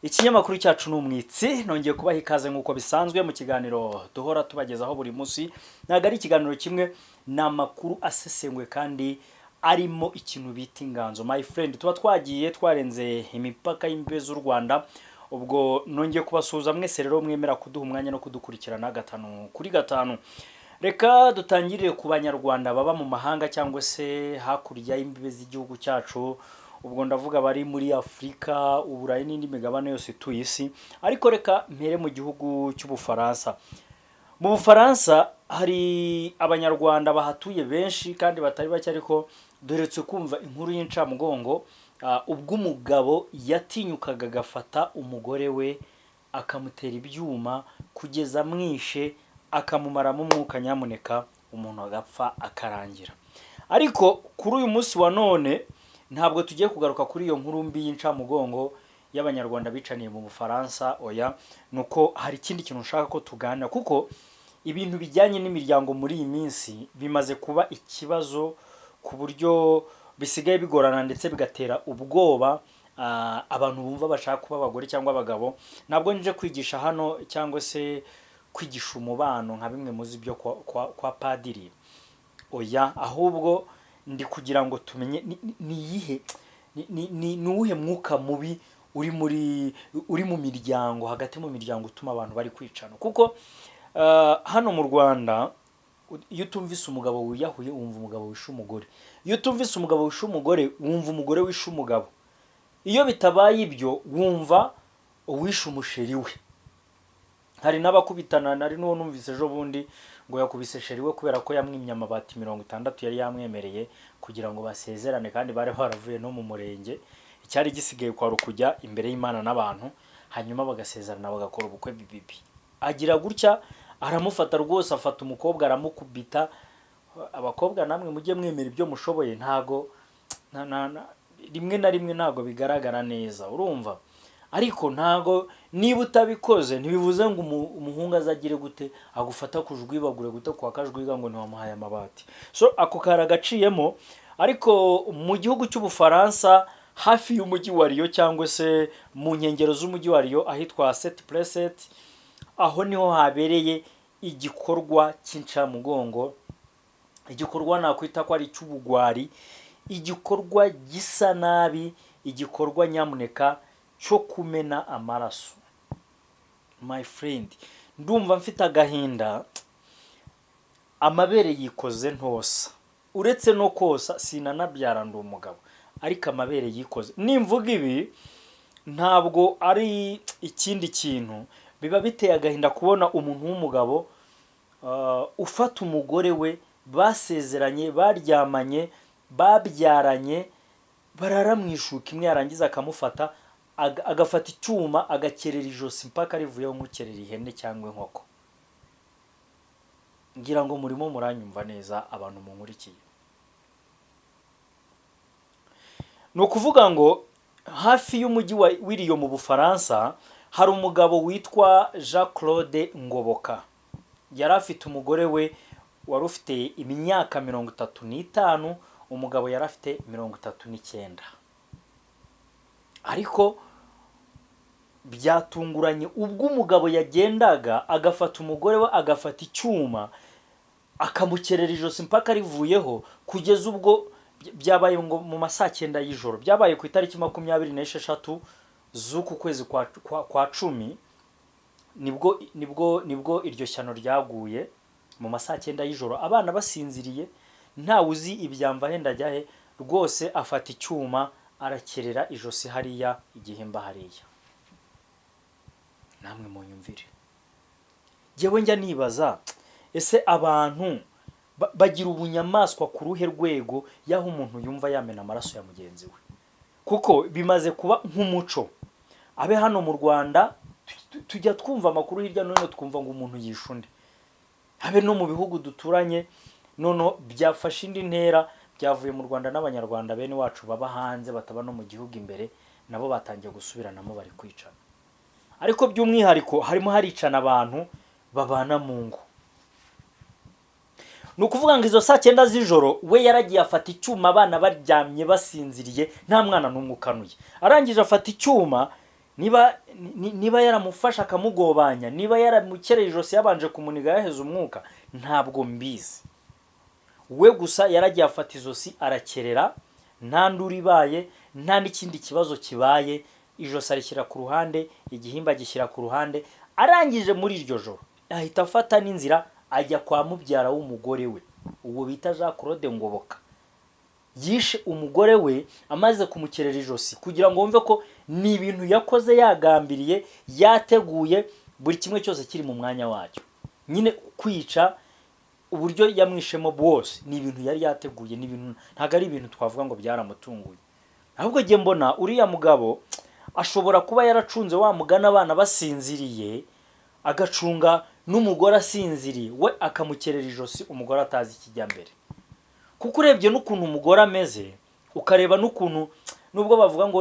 Ikinyamakuru cyacu ni Umwitsi. Nongeye kubaha ikaze nk'uko bisanzwe mu kiganiro duhora tubagezaho buri munsi. Ntabwo ari ikiganiro kimwe, ni amakuru asesenguye kandi arimo ikintu bita inganzo. My friend, tuba twagiye twarenze imipaka y'imbibe z'u Rwanda. Ubwo nongeye kubasuhuza mwese rero mwemera kuduha umwanya no kudukurikirana gatanu kuri gatanu. Reka dutangirire ku Banyarwanda baba mu mahanga cyangwa se hakurya y'imbibe z'igihugu cyacu. Ubwo ndavuga bari muri Afurika, Uburayi n'indi migabane yose ituye isi, ariko reka mpere mu gihugu cy'Ubufaransa. Mu Bufaransa hari Abanyarwanda bahatuye benshi kandi batari bake, ariko duheretse kumva inkuru y'incamugongo, ubwo umugabo yatinyukaga agafata umugore we akamutera ibyuma kugeza amwishe, akamumaramo umwuka, nyamuneka, umuntu agapfa akarangira. Ariko kuri uyu munsi wa none ntabwo tugiye kugaruka kuri iyo nkuru mbi y'incamugongo y'Abanyarwanda bicaniye mu Bufaransa. Oya, ni uko hari ikindi kintu nshaka ko tuganira, kuko ibintu bijyanye n'imiryango muri iyi minsi bimaze kuba ikibazo ku buryo bisigaye bigorana ndetse bigatera ubwoba abantu bumva bashaka kuba abagore cyangwa abagabo. Ntabwo nje kwigisha hano cyangwa se kwigisha umubano nka bimwe muzi byo kwa padiri. Oya, ahubwo ndi kugira ngo tumenye ni iyihe, ni uwuhe mwuka mubi uri mu miryango, hagati mu miryango, utuma abantu bari kwicana. Kuko hano mu Rwanda iyo utumvise umugabo wiyahuye, wumva umugabo wishe umugore. Iyo utumvise umugabo wishe umugore, wumva umugore wishe umugabo. Iyo bitabaye ibyo, wumva uwishe umusheri we. Hari n'abakubitana. Nari n'uwo numvise ejo bundi ngo yakubise sheri we kubera ko yamwimye amabati 60 yari yamwemereye kugira ngo basezerane, kandi bari baravuye no mu murenge, icyari gisigaye kwari ukujya imbere y'Imana n'abantu, hanyuma bagasezerana, bagakora ubukwe bibibi. Agira gutya aramufata rwose, afata umukobwa aramukubita. Abakobwa namwe mujye mwemera ibyo mushoboye. Ntago rimwe na rimwe ntago bigaragara neza, urumva, ariko ntago niba utabikoze ntibivuze ngo umuhungu azagire gute agufata kujwibagure gute kwa kajwiga ngo ntiwamuhaye amabati. So ako kari agaciyemo. Ariko mu gihugu cy'Ubufaransa, hafi y'umujyi wa Lyon cyangwa se mu nkengero z'umujyi wa Lyon, ahitwa Sept Preset, aho niho habereye igikorwa cy'incamugongo, igikorwa nakwita ko ari icy'ubugwari, igikorwa gisa nabi, igikorwa nyamuneka cyo kumena amaraso. My friend, ndumva mfite agahinda, amabere yikoze ntosa. Uretse no kosa, sinanabyara, ndi umugabo, ariko amabere yikoze. Nimvuga ibi ntabwo ari ikindi kintu, biba biteye agahinda kubona umuntu w'umugabo ufata umugore we basezeranye, baryamanye, babyaranye, barara mu ishuka imwe, yarangiza akamufata agafata icyuma agakerera ijosi mpaka rivuyeho nk'ukerera ihene cyangwa inkoko. Ngira ngo murimo muranyumva neza, abantu munkurikiye. Ni ukuvuga ngo hafi y'umujyi wa w'Iriyo mu Bufaransa hari umugabo witwa Jean Claude Ngoboka. Yari afite umugore we wari ufite imyaka 35, umugabo yari afite 39. Ariko byatunguranye ubwo umugabo yagendaga agafata umugore we, agafata icyuma akamukerera ijosi mpaka rivuyeho, kugeza ubwo byabaye ngo mu ma saa cyenda y'ijoro. Byabaye ku itariki 26 z'uku kwezi kwa 10. Nibwo iryo shyano ryaguye mu ma saa cyenda y'ijoro, abana basinziriye, ntawe uzi ibyamva he ndajya he. Rwose afata icyuma arakerera ijosi hariya, igihimba hariya. Namwe munyumvire. Njyewe njya nibaza, ese abantu bagira ubunyamaswa ku ruhe rwego, y'aho umuntu yumva yamena amaraso ya mugenzi we? Kuko bimaze kuba nk'umuco. Abe hano mu Rwanda tujya twumva amakuru hirya no hino, twumva ngo umuntu yishe undi, habe no mu bihugu duturanye. Noneho byafashe indi ntera, byavuye mu Rwanda n'Abanyarwanda bene wacu baba hanze, bataba no mu gihugu imbere, nabo batangiye gusubiranamo, bari kwicana. Ariko by'umwihariko harimo haricana abantu babana mu ngo. Ni ukuvuga ngo izo saa cyenda z'ijoro we yaragiye afata icyuma, abana baryamye basinziriye, nta mwana n'umwe ukanuye. Arangije afata icyuma, Niba yaramufashe akamugobanya, niba yaramukereye ijosi yabanje kumuniga yaheze umwuka, ntabwo mbizi. We gusa yaragiye afata izosi arakerera, nta nduru ibaye, nta n'ikindi kibazo kibaye. Ijosi arishyira ku ruhande, igihimba agishyira ku ruhande. Arangije muri iryo joro ahita afata n'inzira ajya kwa mubyara w'umugore we, uwo bita Jean Claude Ngoboka. Yishe umugore we amaze kumukerera ijosi, kugira ngo wumve ko ni ibintu yakoze yagambiriye, yateguye, buri kimwe cyose kiri mu mwanya wacyo. Nyine kwica, uburyo yamwishemo bwose ni ibintu yari yateguye, ni ibintu, ntabwo ari ibintu twavuga ngo byaramutunguye. Ahubwo njye mbona uriya mugabo ashobora kuba yaracunze wa mugani abana basinziriye, agacunga n'umugore asinziriye, we akamukerera ijosi umugore atazi ikijya mbere. Kuko urebye n'ukuntu umugore ameze, ukareba n'ukuntu, nubwo bavuga ngo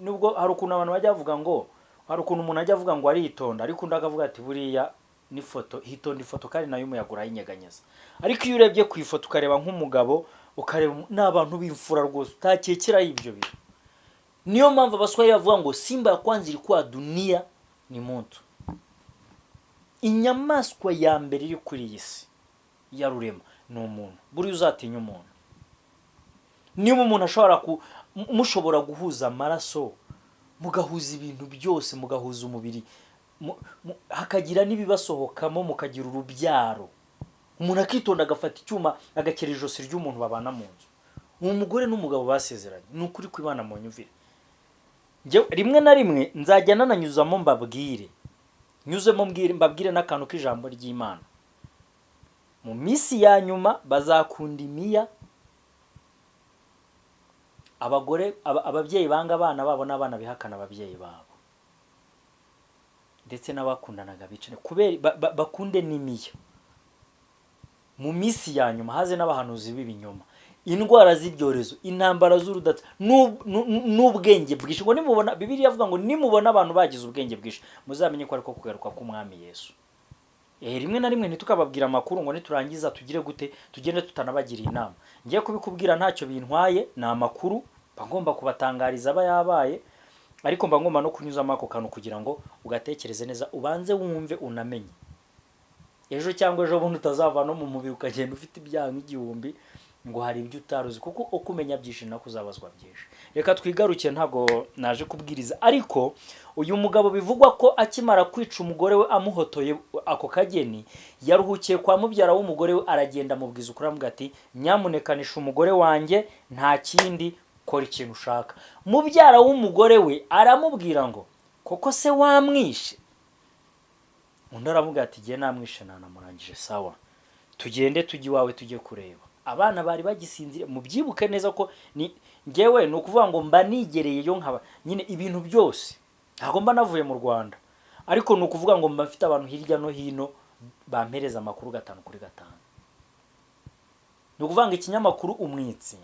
nubwo hari ukuntu abantu bajya bavuga ngo hari ukuntu umuntu ajya avuga ngo aritonda, ariko undi akavuga ati buriya n'ifoto hitonda ifoto kandi nayo umuyaga urayinyeganyeza. Ariko iyo urebye ku ifoto ukareba nk'umugabo, ukareba ni abantu b'imfura rwose, utakekeraho ibyo bintu. Niyo mpamvu Abaswahili bavuga ngo simba ya kwanza ilikuwa dunia ni muntu. Inyamaswa ya mbere iri kuri iyi si ya rurema ni umuntu. Buriya uzatinya umuntu. Niba umuntu ashobora ku mushobora guhuza amaraso, mugahuza ibintu byose, mugahuza umubiri, hakagira n'ibibasohokamo, mukagira urubyaro, umuntu akitonda agafata icyuma agakera ijosi ry'umuntu babana mu nzu, uwo mugore n'umugabo basezeranye. Ni ukuri kwibana mu nyumvire. Njyewe rimwe na rimwe nzajya nananyuzamo mbabwire, nyuzemo mbwire, mbabwire n'akantu k'ijambo ry'Imana. Mu minsi ya nyuma bazakunda imiya, abagore ababyeyi banga abana babo n'abana bihakana ababyeyi babo, ndetse n'abakundanaga bicane kubera bakunde n'imiya. Mu minsi ya nyuma haze n'abahanuzi b'ibinyoma, indwara z'ibyorezo, intambara z'urudatsa, n'ubwenge bwinshi. Ngo nimubona, Bibiliya avuga ngo nimubona abantu bagize ubwenge bwinshi, muzamenye ko ariko kugaruka k'Umwami Yesu. Rimwe na rimwe ntitukababwira amakuru ngo niturangiza tugire gute, tugende tutanabagiriye inama. Ngiye kubikubwira ntacyo bintwaye, ni amakuru mba ngomba kubatangariza aba yabaye, ariko mba ngomba no kunyuzamo ako kantu kugira ngo ugatekereze neza, ubanze wumve unamenye. Ejo cyangwa ejo bundi utazava no mu mubiri ukagenda ufite ibyaha nk'igihumbi ngo hari ibyo utaruzi, kuko uko umenya byinshi nako uzabazwa byinshi. Reka twigaruke, ntabwo naje kubwiriza. Ariko uyu mugabo bivugwa ko akimara kwica umugore we amuhotoye ako kageni, yaruhukiye kwa mubyara w'umugore we, aragenda amubwiza ukuri, aramubwira ati nyamuneka nishe umugore wanjye, nta kindi, kora ikintu ushaka. Mubyara w'umugore we aramubwira ngo koko se wamwishe? Undi aramubwira ati jye namwishe, nanamurangije. Sawa, tugende tujye iwawe tujye kureba. Abana bari bagisinziriye. Mubyibuke neza ko ni ngewe, ni ukuvuga ngo mba nigereyeyo, nkaba nyine ibintu byose, ntabwo mba navuye mu Rwanda, ariko ni ukuvuga ngo mba mfite abantu hirya no hino bampereza amakuru gatanu kuri gatanu. Ni ukuvuga ngo ikinyamakuru Umwitsi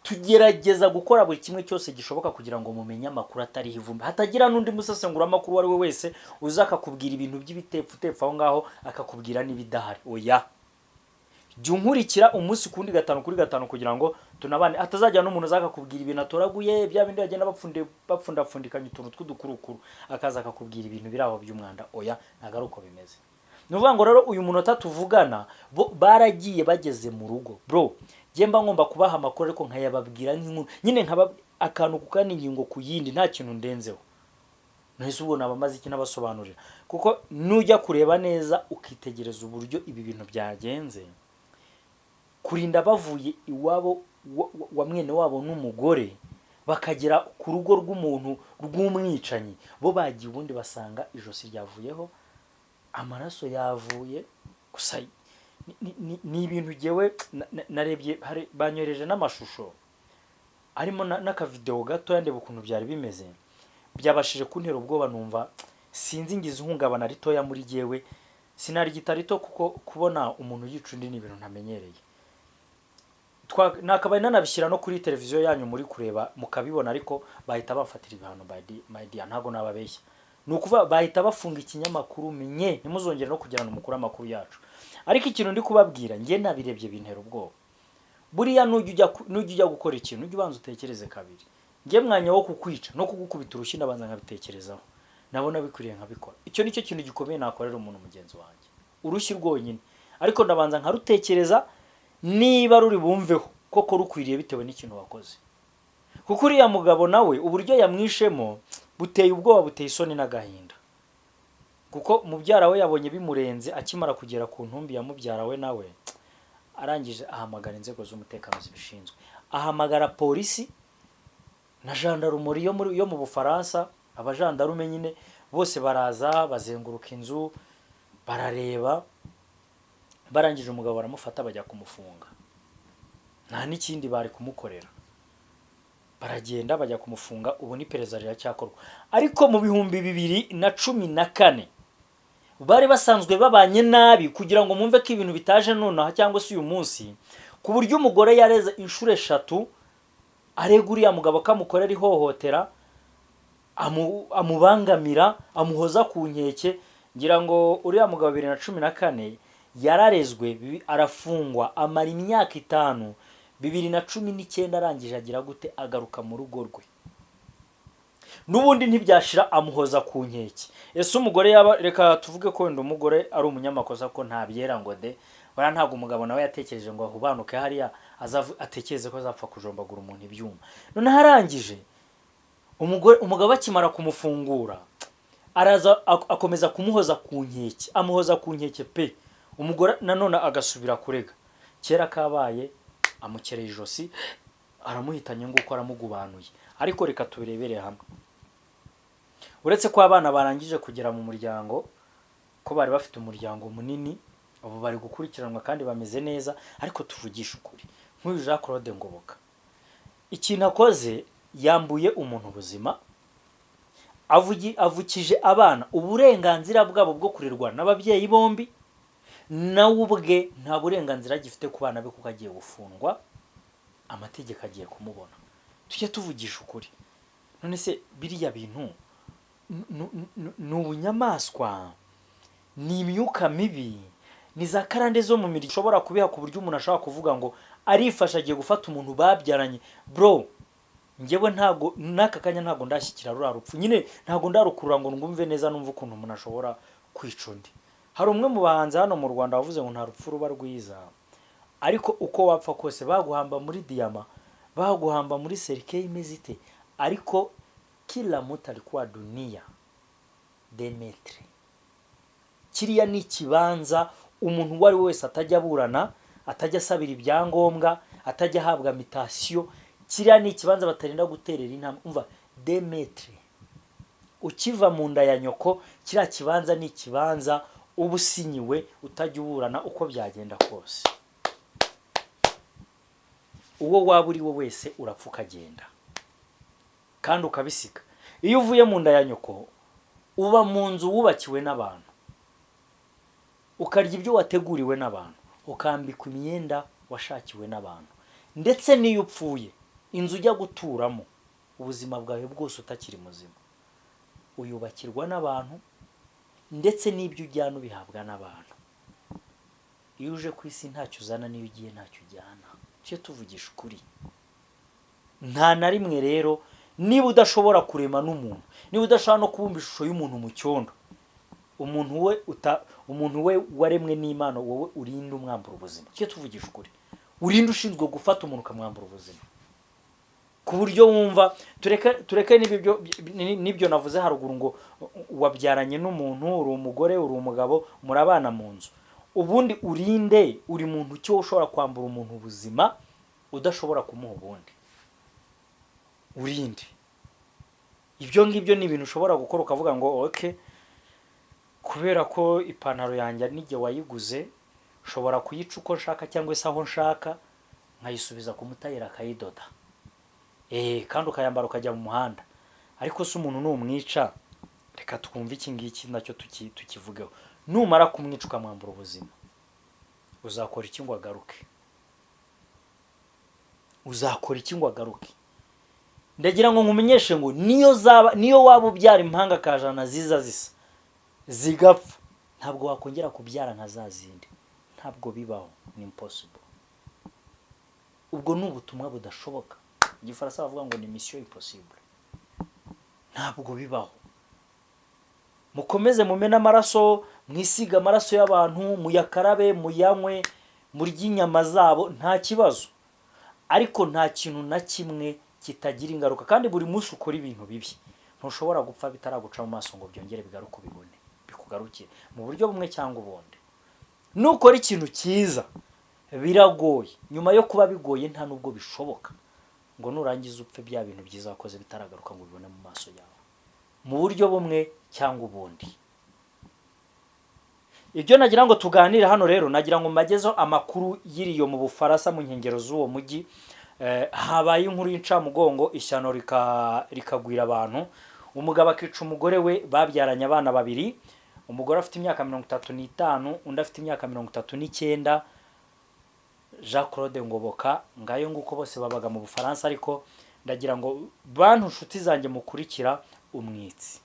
tugerageza gukora buri kimwe cyose gishoboka kugira ngo mumenye amakuru atariho ivumbi, hatagira n'undi musesenguramakuru uwo ari we wese uza akakubwira ibintu by'ibitepfutepfu aho ngaho, akakubwira n'ibidahari. Oya, jya unkurikira umunsi ku wundi, gatanu kuri gatanu, kugira ngo tunabane, hatazajya n'umuntu uza akakubwira ibintu atoraguye, bya bindi bagenda bapfundapfundikanya utuntu tw'udukurukuru, akaza akakubwira ibintu biri aho by'umwanda. Oya, ntabwo ari uko bimeze. Ni ukuvuga ngo rero uyu munota tuvugana bo baragiye, bageze mu rugo. Bro, njye mba ngomba kubaha amakuru, ariko nkayababwira nk'inkuru nyine, nkaba akantu ku kandi, ingingo ku yindi, nta kintu ndenzeho. Nahise ubwo naba maze iki nabasobanurira, kuko nujya kureba neza ukitegereza uburyo ibi bintu byagenze, kurinda bavuye iwabo wa mwene wabo n'umugore bakagera ku rugo rw'umuntu rw'umwicanyi, bo bagiye ubundi basanga ijosi ryavuyeho, amaraso yavuye. Gusa ni ibintu jyewe narebye, banyohereje n'amashusho arimo n'akavidewo gatoya, ndeba ukuntu byari bimeze, byabashije kuntera ubwoba, numva sinzi, ngize ihungabana ritoya muri jyewe, sinarigita rito, kuko kubona umuntu yica undi ni ibintu ntamenyereye. Nakabaye nanabishyira no kuri televiziyo yanyu muri kureba mukabibona, ariko bahita bafatira ibihano. My dear, ntabwo nababeshya, ni ukuvuga bahita bafunga ikinyamakuru menye, ntimuzongere no kugirana umukuru amakuru yacu. Ariko ikintu ndi kubabwira, njye nabirebye bintera ubwoba. Buriya nujya ujya gukora ikintu, ujye ubanza utekereze kabiri. Njye mwanya wo kukwica no kugukubita urushyi, ndabanza nkabitekerezaho, nabona bikwiriye nkabikora. Icyo nicyo kintu gikomeye nakorera umuntu mugenzi wanjye, urushyi rwonyine, ariko ndabanza nkarutekereza niba ruri bumveho koko rukwiriye bitewe n'ikintu wakoze. Kuko uriya mugabo nawe uburyo yamwishemo buteye ubwoba, buteye isoni n'agahinda, kuko mubyara we yabonye bimurenze akimara kugera ku ntumbi ya mubyara we, nawe arangije ahamagara inzego z'umutekano zibishinzwe, ahamagara polisi na jandarumori yo mu Bufaransa. Abajandarume nyine bose baraza, bazenguruka inzu, barareba. Barangije umugabo baramufata, bajya kumufunga. Nta n'ikindi bari kumukorera, baragenda bajya kumufunga. Ubu n'iperereza riracyakorwa. Ariko mu 2014 bari basanzwe babanye nabi, kugira ngo mwumve ko ibintu bitaje nonaha cyangwa se uyu munsi, ku buryo umugore yareze inshuro 3 arega uriya mugabo ko amukorera ihohotera, amubangamira, amuhoza ku nkeke. Ngira ngo uriya mugabo 2014 yararezwe, arafungwa, amara imyaka 5. 2019 arangije agira gute? Agaruka mu rugo rwe, n'ubundi ntibyashira, amuhoza ku nkeke. Ese umugore yaba, reka tuvuge ko wenda umugore ari umunyamakosa, ko ntabyera ngo de buriya, ntabwo umugabo nawe yatekereje ngo ahubanuke hariya atekereze ko azapfa kujombagura umuntu ibyuma. Noneho arangije umugore, umugabo akimara kumufungura araza akomeza kumuhoza ku nkeke, amuhoza ku nkeke pe. Umugore nanone agasubira kurega. Kera kabaye, amukereye ijosi, aramuhitanye, nguko aramugubanuye. Ariko reka tubirebere hamwe, uretse ko abana barangije kugera mu muryango, ko bari bafite umuryango munini, ubu bari gukurikiranwa kandi bameze neza. Ariko tuvugishe ukuri, nk'uyu Jean Claude Ngoboka, ikintu akoze, yambuye umuntu ubuzima, avukije abana uburenganzira bwabo bwo kurerwa n'ababyeyi bombi. Nawe ubwe nta burenganzira agifite ku bana be, kuko agiye gufungwa, amategeko agiye kumubona. Tujye tuvugisha ukuri. None se biriya bintu ni ubunyamaswa, ni imyuka mibi, ni za karande zo mu miryango ushobora kubiha, ku buryo umuntu ashobora kuvuga ngo arifashe, agiye gufata umuntu babyaranye? Bro, njyewe ntabwo n'aka kanya ntabwo ndashyikira ruriya rupfu nyine, ntabwo ndarukurura ngo ngumve neza, numve ukuntu umuntu ashobora kwica undi. Hari umwe mu bahanzi hano mu Rwanda wavuze ngo nta rupfu ruba rwiza, ariko uko wapfa kose, baguhamba muri diyama, baguhamba muri cercueil imeze ite, ariko kila mtu alikuwa dunia 2 mètres. Kiriya ni ikibanza umuntu uwo ari we wese atajya aburana, atajya asabira ibyangombwa, atajya ahabwa mutation. Kiriya ni ikibanza batarinda guterera intambwe. Umva, 2 mètres ukiva mu nda ya nyoko, kiriya kibanza ni ikibanza uba usinyiwe, utajya uburana uko byagenda kose. Uwo waba uri we wese, urapfa ukagenda kandi ukabisiga. Iyo uvuye mu nda ya nyoko, uba mu nzu wubakiwe n'abantu, ukarya ibyo wateguriwe n'abantu, ukambikwa imyenda washakiwe n'abantu. Ndetse n'iyo upfuye, inzu ujya guturamo ubuzima bwawe bwose utakiri muzima uyubakirwa n'abantu, ndetse n'ibyo ujyana ubihabwa n'abantu. Iyo uje ku isi ntacyo uzana, n'iyo ugiye ntacyo ujyana. Tujye tuvugisha ukuri. Nta na rimwe rero, niba udashobora kurema n'umuntu, niba udashobora no kubumba ishusho y'umuntu mu cyondo, umuntu we uta, umuntu we waremwe n'Imana, wowe urinde umwambura ubuzima? Tujye tuvugisha ukuri. Urinde ushinzwe gufata umuntu ukamwambura ubuzima, ku buryo wumva, tureke n'ibyo navuze haruguru ngo wabyaranye n'umuntu, uri umugore, uri umugabo, murabana mu nzu, ubundi urinde uri muntu cyo ushobora kwambura umuntu ubuzima udashobora kumuha ubundi? Urinde? Ibyo ngibyo ni ibintu ushobora gukora ukavuga ngo ok, kubera ko ipantaro yanjye n'igihe wayiguze, ushobora kuyica uko nshaka cyangwa se aho nshaka, nkayisubiza ku mutayeri akayidoda, kandi ukayambara ukajya mu muhanda. Ariko se umuntu numwica, reka twumve iki ngiki nacyo tukivugeho, numara kumwica ukamwambura ubuzima, uzakora iki ngo agaruke? Uzakora iki ngo agaruke? Ndagira ngo nkumenyeshe ngo niyo zaba, niyo waba ubyara impanga kajana ziza zisa zigapfa, ntabwo wakongera kubyara nka za zindi. Ntabwo bibaho, ni impossible. Ubwo ni ubutumwa budashoboka. Mu Gifaransa bavuga ngo ni mission impossible, ntabwo bibaho. Mukomeze mumene amaraso, mwisiga amaraso y'abantu, muyakarabe, muyanywe, murye inyama zabo, nta kibazo. Ariko nta kintu na kimwe kitagira ingaruka, kandi buri munsi ukora ibintu bibi, ntushobora gupfa bitaraguca mu maso ngo byongere bigaruke, ubibone, bikugarukire mu buryo bumwe cyangwa ubundi. Nukora ikintu cyiza biragoye, nyuma yo kuba bigoye nta nubwo bishoboka ngo nurangiza upfe bya bintu byiza wakoze bitaragaruka ngo ubibone mu maso yawe mu buryo bumwe cyangwa ubundi. Ibyo nagira ngo tuganire hano rero, nagira ngo mbagezeho amakuru y'iriyo mu Bufaransa, mu nkengero z'uwo mujyi. Habaye inkuru y'incamugongo, ishyano rikagwira abantu, umugabo akica umugore we babyaranye abana babiri. Umugore afite imyaka 35, undi afite imyaka 39. Jean Claude Ngoboka, ngayo nguko, bose babaga mu Bufaransa. Ariko ndagira ngo bantu nshuti zanjye mukurikira umwitsi,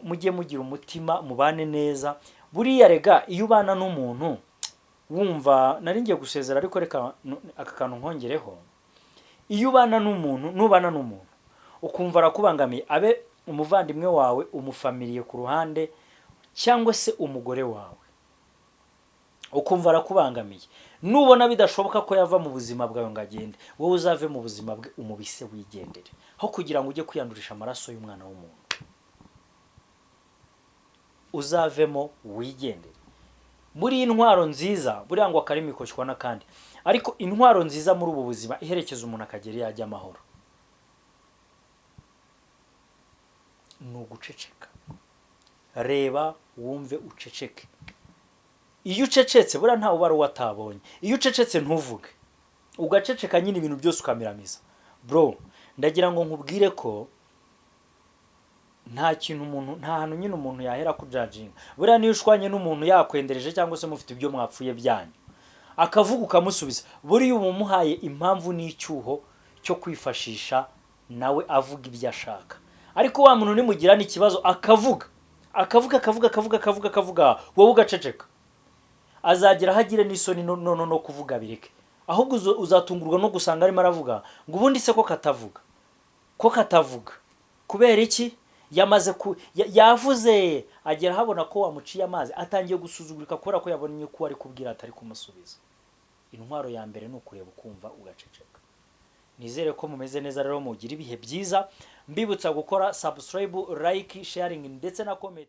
mujye mugira umutima, mubane neza. Buriya rega iyo ubana n'umuntu wumva, nari ngiye gusezera ariko reka aka kantu nkongereho. Iyo ubana n'umuntu, nubana n'umuntu ukumva arakubangamiye, abe umuvandimwe wawe, umufamiliye ku ruhande, cyangwa se umugore wawe, ukumva arakubangamiye, nubona bidashoboka ko yava mu buzima bwawe ngo agende, wowe uzave mu buzima bwe umubise wigendere, aho kugira ngo ujye kwiyandurisha amaraso y'umwana w'umuntu. Uzavemo wigendere. Muri iyi ntwaro nziza, buriya ngo akarimi koshywa n'akandi, ariko intwaro nziza muri ubu buzima iherekeza umuntu akagera iyo ajya amahoro ni uguceceka. Reba, wumve, uceceke. Iyo ucecetse, buriya ntawe ubara uwo atabonye. Iyo ucecetse ntuvuge, ugaceceka nyine, ibintu byose ukamiramiza, bro, ndagira ngo nkubwire ko nta kintu umuntu, nta hantu nyine umuntu yahera kujudginga. Buriya niyo ushwanye n'umuntu yakwendereje cyangwa se mufite ibyo mwapfuye byanyu, akavuga ukamusubiza, buriya uba umuhaye impamvu n'icyuho cyo kwifashisha nawe avuga ibyo ashaka. Ariko wa muntu nimugirana ikibazo akavuga, akavuga, akavuga, akavuga, akavuga, akavuga, wowe ugaceceka, azagera aho agire n'isoni no kuvuga bireke. Ahubwo uzatungurwa no gusanga arimo aravuga ngo ubundi se ko katavuga, ko katavuga kubera iki? Yamaze ku yavuze agera ahabona ko wamuciye amazi, atangiye gusuzugurika kubera ko yabonye ko ari kubwira atari kumusubiza. Intwaro ya mbere ni ukureba, ukumva, ugaceceka. Nizere ko mumeze neza rero, mugira ibihe byiza. Mbibutsa gukora subscribe, like, sharing ndetse na comment.